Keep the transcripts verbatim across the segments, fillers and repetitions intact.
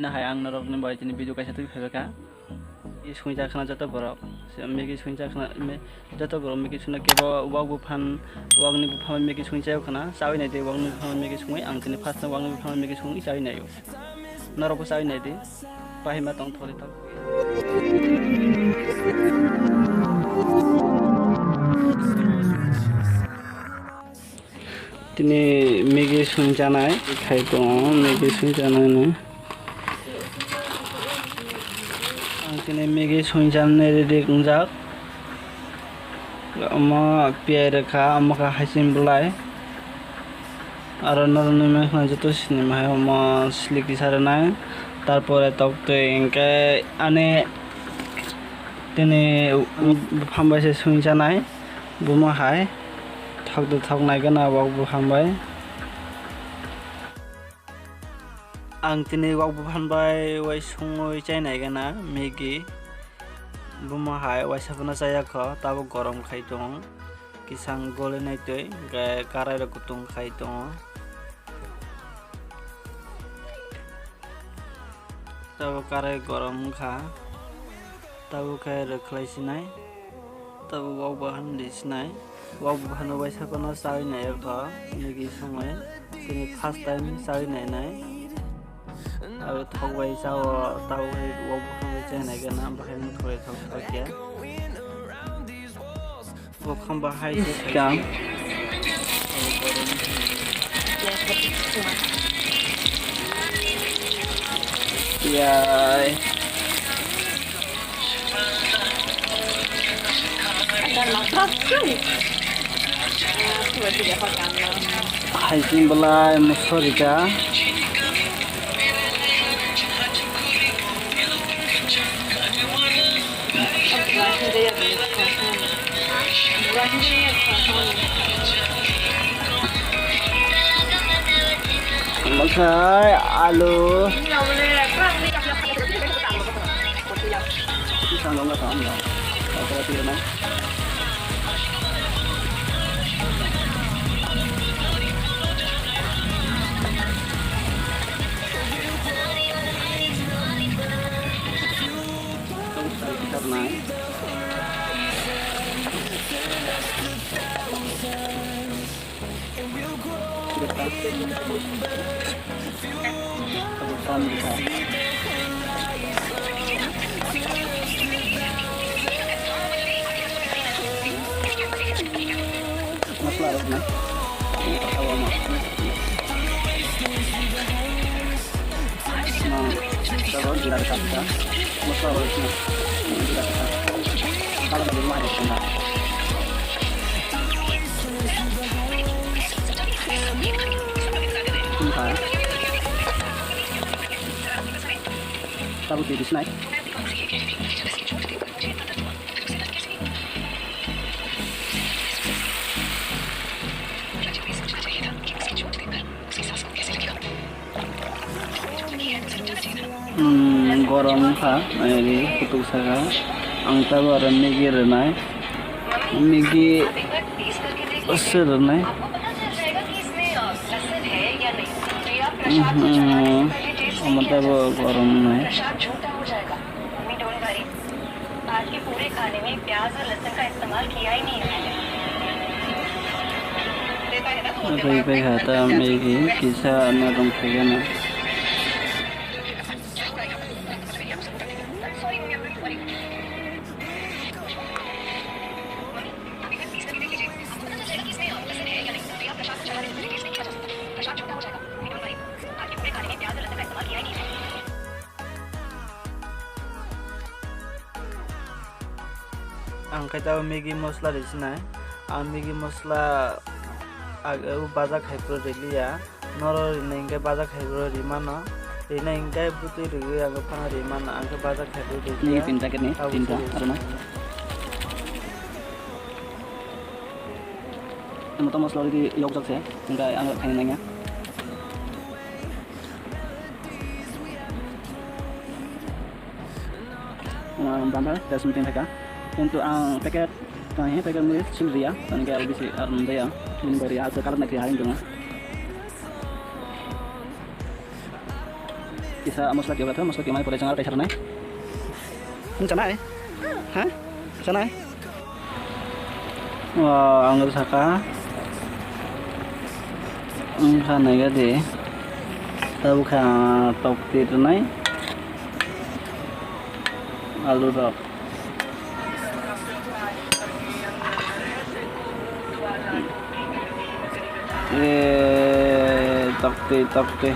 Nahai ang norokni bai tini video kaisa twi phaibaikha. Maggie songwi chakhna joto borok. Se Maggie songwi chakhna, me-, joto borok Maggie songna kebo wak buphan, wakni buphan Maggie songwi chayo khna. Chawi naidi wakni buphan Maggie songwi. Ang tini first time wakni buphan Maggie songwi chawi naio. Norokbo chawi naidi. Bahai ma tong thori tong. Tini Maggie songchanai khai tongo, Maggie songchanai no. Ang tini Maggie songchanai ready wngjak. Omo piyai rwkha, omo kha haiching bwlai. Aro norokni mangkhana joto sinima hai omo slik kisa rwnai. Tarpore toktwi hinkhe ani tini buphan bai se songchanai. Bumo hai thok de thok nai gana wak buphan bai. Ang tini wak buphan bai uaisungwi chai nai gana Maggie. Bumo hai uaisa phano chaya kho, tabuk gorom khai tongo. Kisang goli nai twi, hwnkhe karai rok kutung khai tongo. Tabuk karai gorom wngkha, tabuk khe rwkhlai sinai, tabuk wak bahan di sinai, wak bahan uaisa phano chawi nai kho, Maggie songwi, tini first time chawi nainai. Abo thok bai chao, tabuk khe wak bahan bai chawi nai gana, bahai wng thori thok thok ya. Bo khamba hai se Iskang. Yai. Hai sing belai musori ka. Omo khe alu. Masala rok na. Masala rok na. Masala rok na. Masala rok na. Masala rok na. Tabuk twi sinai. Hmm, gorom wngkha, nai ri, kutuk saka. Ang tabuk aro Maggie rwnai. Maggie se rwnai. Mhm. Omo tei bo gorom wngnai. आज के पूरे खाने में प्याज और लहसुन का इस्तेमाल किया ही नहीं है। Bai bai ha ta Maggie kisa na tong khaigana. Ang khe tabuk Maggie masala ri sinai. Ang Maggie masala ag-, o baja khai phuru ri liya. Norok rinai hinkhe baja khai phuru ri mano. Rinai hinkhe bwtwi rwgwi ang phano ri mano. Ang khe baja khai phuru ri liya. Nini tin jacket ni, tabuk tinta, se ri aro na? Sinai. Moto masala already yokjak se, hingke ang khaina nangya. Ah, bandar, das meeting thaka. Kintu ang packet, tang he packet mui sil riya, tang ke L B C ar mundaya, bini bari asa kalat nak hari dong. Sa masala kiyok kha, masala kiyok mani pore chwng aro kaisa rwnai. Nwng chanai? Ha? Chanai? O, ang saka. Wngkha naikha de. Tabukha tok twi rwnai. Alu rok. Eh, tok twi, tok twi.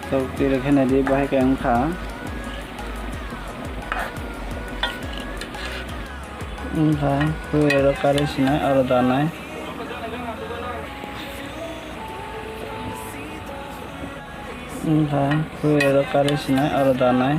Tok twi rwkhe naidi, bahai khe wngkha. Wngkha, phuirok karwi sinai, aro danai. Wngkha, phuirok karwi sinai, aro danai.